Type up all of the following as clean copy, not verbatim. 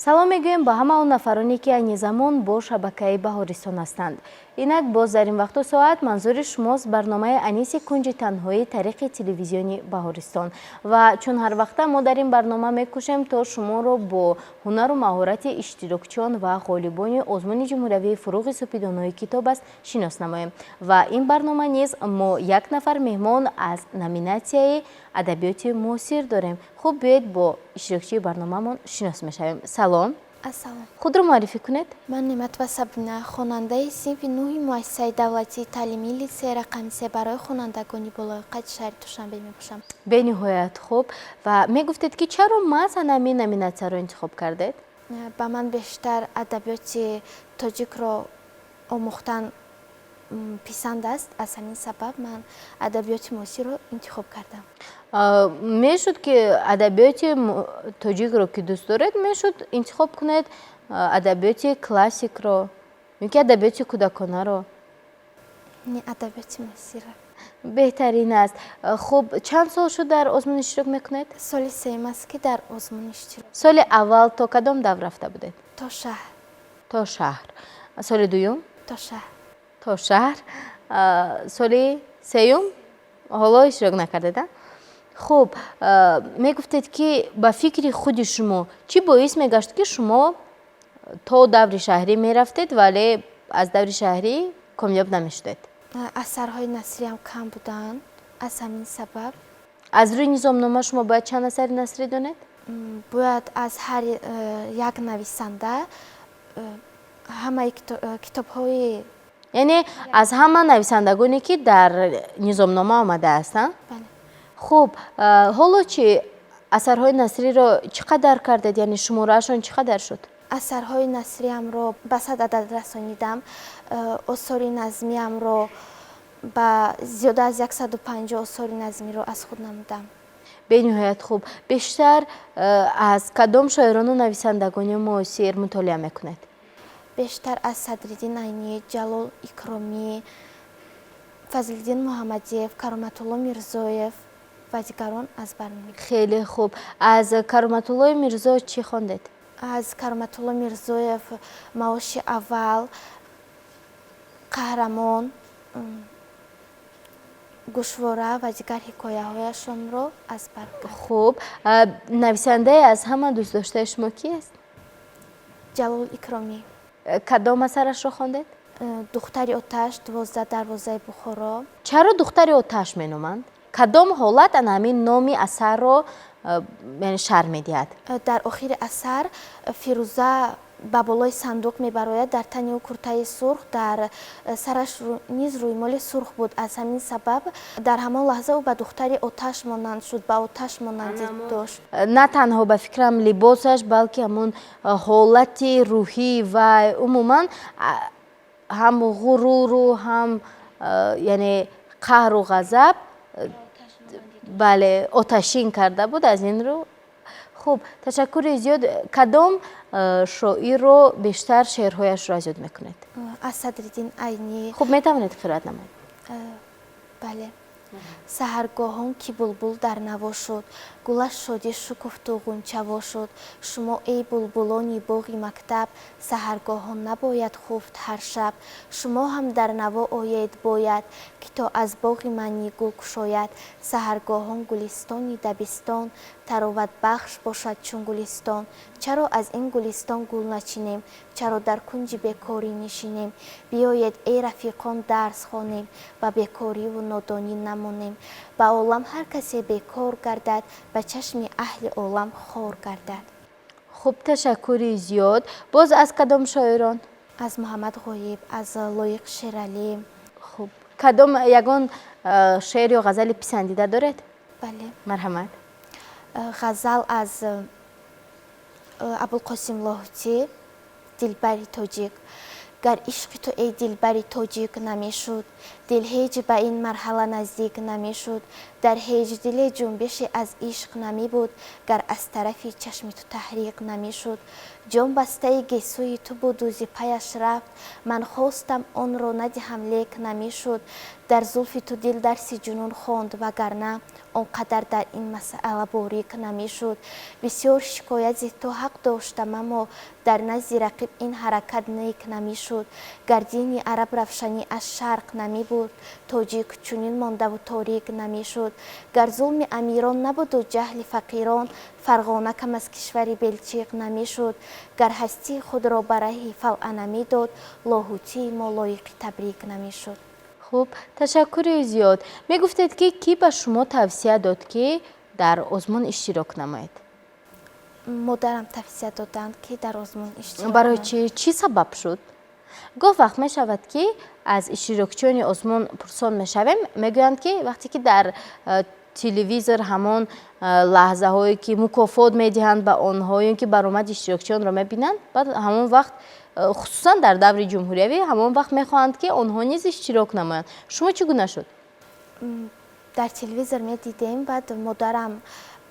Салом мегӯем ба ҳама он нафароне, ки айни замон бо шабакаи Баҳористон ҳастанд. Инак боз дар ин вақту соат манзури шумост барномаи Аниси кунҷи танҳоӣ тариқи телевизиони Баҳористон. Ва чун ҳар вақта мо дар ин барнома мекӯшем, то шуморо бо ҳунару маҳорати иштирокчиён ва ғолибони озмуни ҷумҳуриявии «Фуруғи супидонои китоб аст» шинос намоем. Ва ин барнома низ мо як нафар меҳмон аз номинатсияи адабиёти муосир дорем. Хуб, биёед, бо иштирокчии барномаамон шинос мешавем. Салом. Ассалом. Худро муаррифӣ кунед. Ман Неъматова Сабина, хонандаи синфи нӯҳи муассисаи давлатии таълимии литсеи рақами 3 барои хонандагони болаёқати шаҳри Душанбе мебошам. Бениҳоят хуб. Ва мегуфтед, ки чаро маҳз ҳамин номинатсияро интихоб кардед? Ба ман бештар адабиёти тоҷикро омӯхтан писанд аст. Аз ҳамин сабаб ман адабиёти муосирро интихоб кардам. Мешуд, ки адабиёти тоҷикро, ки дӯст доред, мешуд интихоб кунед адабиёти классикро ё ки адабиёти кӯдаконаро? Не, адабиёти муосирро. Беҳтарин аст. Хуб, чанд сол шуд, дар озмун иштирок мекунед? Соли сеюм аст, ки дар озмун иштирок. Соли аввал то кадом давр рафта будед? То шаҳр. То шаҳр. Соли дуюм? То шаҳр. То шаҳр. Соли сеюм ҳоло иштирок накардед, а? Хуб, мегуфтед, ки ба фикри худи шумо чӣ боис мегашт, ки шумо то даври шаҳрӣ мерафтед, вале аз даври шаҳрӣ комёб намешудед? Асарҳои насриам кам буданд, аз ҳамин сабаб. Аз рӯи низомнома шумо бояд чанд асари насрӣ донед? Бояд аз ҳар як нависанда ҳамаи китобҳои. Яъне аз ҳама нависандагоне, ки дар низомнома омадааст, а? Бале. Хуб, ҳоло чӣ, асарҳои насриро чӣ қадар кардед, яъне шумораашон чӣ қадар шуд? Асарҳои насриамро ба 100 адад расонидам, осори назмиамро ба зиёда аз 150 осори назмиро аз худ намудам. Бениҳоят хуб. Бештар аз кадом шоирону нависандагони муосир мутолиа мекунед? Бештар аз Садриддин Айнӣ, Ҷалол Икромӣ, Фазлиддин Муҳаммадиев, Кароматулло Мирзоев ва дигарон аз бар мекунам. Хеле хуб. Аз Кароматуллои Мирзо чӣ хондед? Аз Кароматулло Мирзоев «Маоши аввал», «Қаҳрамон», «Гӯшвора» ва дигар ҳикояҳояшонро аз бар кардам. Хуб, нависандаи аз ҳама дӯстдоштаи шумо ки аст? Ҷалол Икромӣ. Кадом асарашро хондед? «Духтари оташ», «12 дарвозаи Бухоро». Чаро «Духтари оташ» меноманд? Кадом ҳолат ана ҳамин номи асарро, яъне, шарҳ медиҳад? Дар охири асар Фирӯза ба болои сандуқ мебарояд. Дар тани ӯ куртаи сурх, дар сараш низ рӯймоли сурх буд. Аз ҳамин сабаб дар ҳамон лаҳза ӯ ба духтари оташ монанд шуд, ба оташ монандӣ дошт. На танҳо, ба фикрам, либосаш, балки ҳамон ҳолати рӯҳӣ ва умуман ҳам ғуруру ҳам, яъне, қаҳру ғазаб, бале, оташин карда буд. Аз ин рӯ, хуб, ташаккури зиёд. Кадом шоирро бештар шеърҳояшро аз ёд мекунед? Аз Садриддин Айнӣ. Хуб, метавонед қироат намоед? Бале. Саҳаргоҳон, ки булбул дар наво шуд, гулаш шодӣ шукуфту ғунчаво шуд. Шумо, эй булбулони боғи мактаб, саҳаргоҳон набояд хуфт ҳар шаб. Шумо ҳам дар наво оед бояд, ки то аз боғи манӣ гул кушояд. Саҳаргоҳон гулистони дабистон тароватбахш бошад чун гулистон. Чаро аз ин гулистон гул начинем? Чаро дар кунҷи бекорӣ нишинем? Биёед, эй рафиқон, дарс хонем, ба бекориву нодонӣ намонем. Ба олам ҳар касе бекор гардад, ба чашми аҳли олам хор гардад. Хуб, ташаккури зиёд. Боз аз кадом шоирон? Аз Муҳаммад Ғоиб, аз Лоиқ Шералӣ. Хуб, кадом ягон шеър ё ғазали писандида доред? Бале. Марҳамат. Ғазал аз Абулқосим Лоҳутӣ, «Дилбари тоҷик». Гар ишқи ту, эй дилбари тоҷик, намешуд, дил ҳеҷ ба ин марҳала наздик намешуд. Дар ҳеҷ диле ҷунбише аз ишқ намебуд, гар аз тарафи чашми ту таҳриқ намешуд. Ҷон бастаи гесӯи ту буду зи паяш рафт, ман хостам онро надиҳам, лек намешуд. Дар зулфи ту дил дарси ҷунун хонд, вагарна он қадар дар ин масъала борик намешуд. Бисёр шикоят зи ту ҳақ доштам, аммо дар назди рақиб ин ҳаракат нек намешуд. Гар дини араб равшанӣ аз шарқ намебурд, тоҷик чунин мондаву торик намешуд. Гар зулми амирон набуду ҷаҳли фақирон, Фарғона кам аз кишвари Белчиқ намешуд. Гар ҳастии худро ба раҳи фалъа намедод, Лоҳутии мо лоиқи табрик намешуд. Хуб, ташаккури зиёд. Мегуфтед, ки кӣ ба шумо тавсия дод, ки дар озмун иштирок намоед? Модарам тавсия доданд, ки дар озмун иштирок. Барои чӣ? Чӣ сабаб шуд? Гоҳ вақт мешавад, ки аз иштирокчиёни озмун пурсон мешавем, мегӯянд, ки вақте ки дар телевизор ҳамон лаҳзаҳое, ки мукофот медиҳанд ба онҳо ё ки баромади иштирокчиёнро мебинанд, баъд ҳамон вақт, хусусан дар даври ҷумҳуриявӣ, ҳамон вақт мехоҳанд, ки онҳо низ иштирок намоянд. Шумо чӣ гуна шуд? Дар телевизор медидем, баъд модарам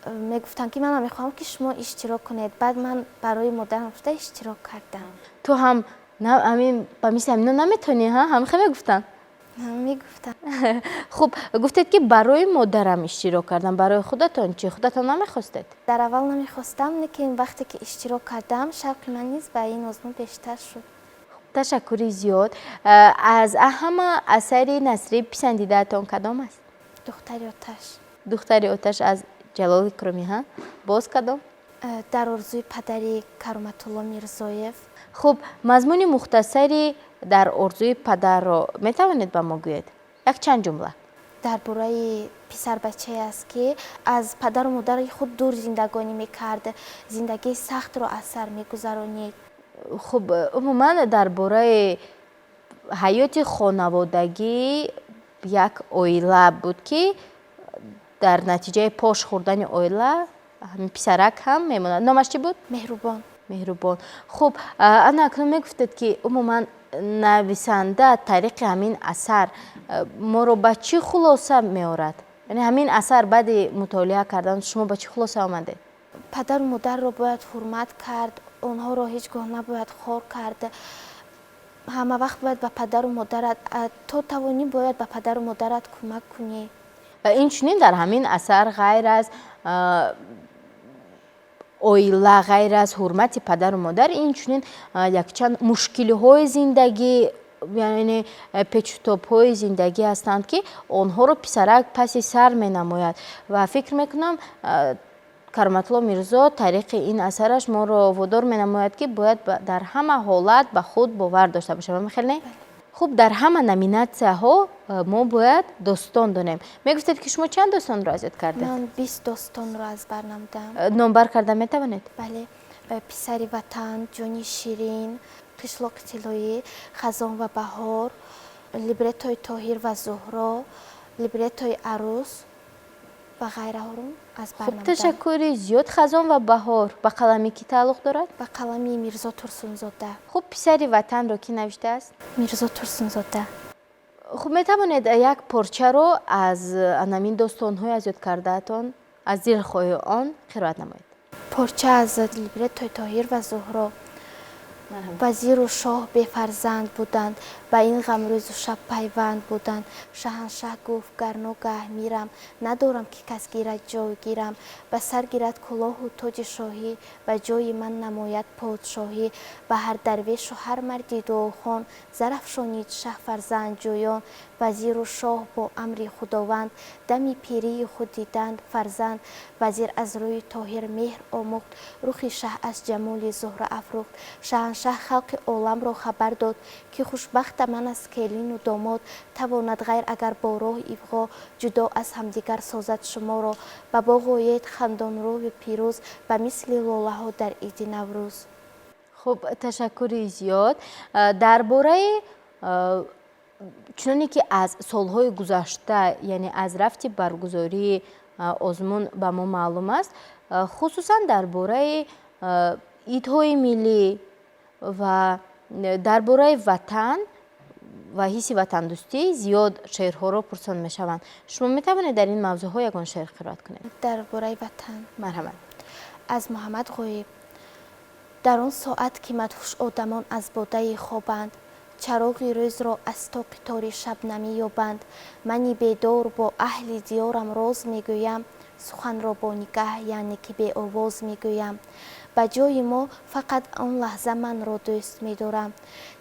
мегуфтанд, ки манам мехоҳам, ки шумо иштирок кунед. Баъд ман барои модарам гуфта иштирок кардам. Ту ҳам ҳамин ба мисли ҳамино наметонӣ, ҳа? Ҳамихе мегуфтанд? Мегуфтам. Хуб, гуфтед, ки барои модарам иштирок кардам. Барои худатон чӣ? Худатон намехостед? Дар аввал намехостам, лекин вақте ки иштирок кардам, шавқи ман низ ба ин озмун бештар шуд. Ташаккури зиёд. Аз ҳама асари насрӣ писандидаатон кадом аст? Духтари оташ. Духтари оташ аз Ҷалол Икромӣ, ҳа? Боз кадом? Дар орзуи падари Кароматулло Мирзоев. Хуб, мазмуни мухтасари Дар орзуи падарро метавонед ба мо гӯед, як чанд ҷумла? Дар бораи писарбачае аст, ки аз падару модари худ дур зиндагонӣ мекард, зиндагии сахтро аз сар мегузаронид. Хуб, умуман дар бораи ҳаёти хонаводагии як оила буд, ки дар натиҷаи пош хӯрдани оила ҳамин писарак ҳам мемонад. Номаш чӣ буд? Меҳрубон. Меҳрубон. Хуб, ана акнун мегуфтед, ки умуман нависанда тариқи ҳамин асар моро ба чӣ хулоса меорад? Яъне ҳамин асар баъди мутолиа кардан шумо ба чӣ хулоса омадед? Падару модарро бояд ҳурмат кард, онҳоро ҳеҷ гоҳ набояд хор кард. Ҳама вақт бояд ба падару модарат, то тавонӣ, бояд ба падару модарат кӯмак кунӣ. Ва инчунин дар ҳамин асар ғайр аз оила, ғайр аз ҳурмати падару модар, инчунин якчанд мушкилиҳои зиндагӣ, яъне печутобҳои зиндагӣ ҳастанд, ки онҳоро писарак паси сар менамояд. Ва фикр мекунам, Кароматулло Мирзо тариқи ин асараш моро водор менамояд, ки бояд дар ҳама ҳолат ба худ бовар дошта бошем. Ҳамин не? Хуб, дар ҳама номинатсияҳо мо бояд достон донем. Мегуфтед, ки шумо чанд достонро аз ёд кардед? Ман 20 достонро аз бар намудам. Номбар карда метавонед? Бале: Писари ватан, Ҷони ширин, Қишлоқи тиллоӣ, Хазон ва баҳор, либреттои Тоҳир ва Зуҳро, либреттои Арӯс ва ғайраҳоро аз бар Хуб. намудам. Ташаккури зиёд. Хазон ва баҳор ба қалами кӣ тааллуқ дорад? Ба қалами Мирзо Турсунзода. Хуб, Писари ватанро кӣ навиштааст? Мирзо Турсунзода. Хуб, метавонед як порчаро аз анамин достонҳои аз ёд кардаатон, аз дилхоҳи он қироат намоед. Порча аз либреттои Тоҳир ва Зуҳро. Вазиру шоҳ бефарзанд буданд, ба ин ғам рӯзу шаб пайванд буданд. Шаҳаншаҳ гуфт: «Гар ногаҳ мирам, надорам, ки кас гирад ҷойгирам. Ба сар гирад кӯлоҳу тоҷи шоҳӣ, ба ҷои ман намояд подшоҳӣ.» Ба ҳар дарвешу ҳар марди дуохон зарафшонид шаҳ фарзандҷӯён. Вазиру шоҳ бо амри Худованд дами пирии худ диданд фарзанд. Вазир аз рӯи Тоҳир меҳр омӯхт, рухи шаҳ аз ҷамоли Зуҳра афрӯхт. Шаҳаншаҳ халқи оламро хабар дод, ки хушбахтам ман аз келину домод. Тавонад ғайр агар бо роҳи иғво ҷудо аз ҳамдигар созад шуморо. Ба боғ оед хандонрӯю пирӯз, ба мисли лолаҳо дар иди Наврӯз. Хуб, ташаккури зиёд. Дар бораи, чуноне ки аз солҳои гузашта, яъне аз рафти баргузории озмун ба мо маълум аст, хусусан дар бораи идҳои миллӣ ва дар бораи ватан ва ҳисси ватандӯстӣ зиёд шеърҳоро пурсон мешаванд. Шумо метавонед дар ин мавзӯъҳо ягон шеър қироат кунед? Дар бораи ватан? Марҳамат. Аз Муҳаммад Ғоиб. Дар он соат, ки мадҳуш одамон аз бодаи хобанд. Чароғи рӯзро аз тоқи тори шаб намеёбанд. Мани бедор бо аҳли диёрам роз мегӯям, суханро бо нигаҳ, яъне ки беовоз мегӯям. Ба ҷои мо фақат он лаҳза манро дӯст медорам.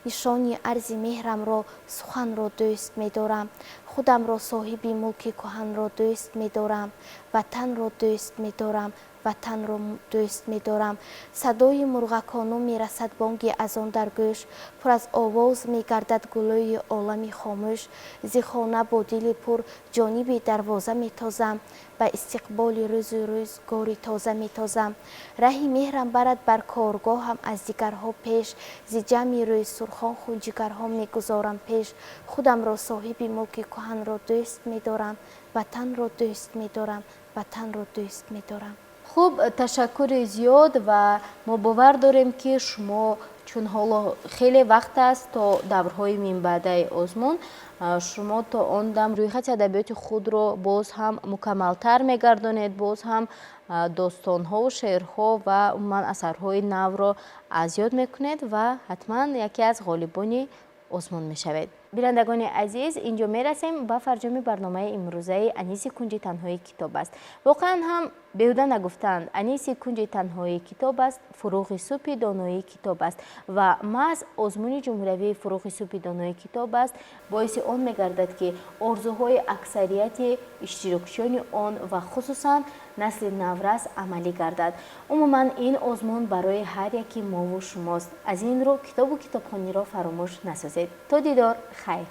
Нишони арзи меҳрамро, суханро дӯст медорам. Худамро, соҳиби мулки кӯҳанро дӯст медорам. Ватанро дӯст медорам, ватанро дӯст медорам. Садои мурғакону мерасад бонги азон дар гӯш, пур аз овоз мегардад гулӯи олами хомӯш. Зи хона бо дили пур ҷониби дарвоза метозам, ба истиқболи рӯзу рӯзгори тоза метозам. Раҳи меҳрам барад бар коргоҳам аз дигарҳо пеш, зи ҷамъи рӯйсурхон хунҷигарҳо мегузорам пеш. Худамро, соҳиби мулки кӯҳанро дӯст медорам. Ватанро дӯст медорам, ватанро дӯст медорам. Хуб, ташаккури зиёд, ва мо бовар дорем, ки шумо, чун ҳоло хеле вақт аст то даврҳои минбаъдаи озмун, шумо то он дам рӯйхати адабиёти худро боз ҳам мукаммалтар мегардонед, боз ҳам достонҳову шеърҳо ва умуман асарҳои навро аз ёд мекунед ва ҳатман яке аз ғолибони озмун мешавед. Бинандагони азиз, инҷо мерасем ба фарҷоми барномаи имрӯзаи «Аниси кунҷи танҳои китоб аст». Воқеан ҳам беҳуда нагуфтаанд: «Аниси кунҷи танҳои китоб аст, фуруғи субҳи доноии китоб аст». Ва маҳз озмуни ҷумҳуриявии «Фуруғи субҳи доноии китоб аст» боиси он мегардад, ки орзуҳои аксарияти иштирокчиёни он ва хусусан насли наврас амалӣ гардад. Умуман, ин озмун барои ҳар яки мову шумост. Аз ин рӯ китобу китобхониро фаромӯш насозед. То дидор, хайр.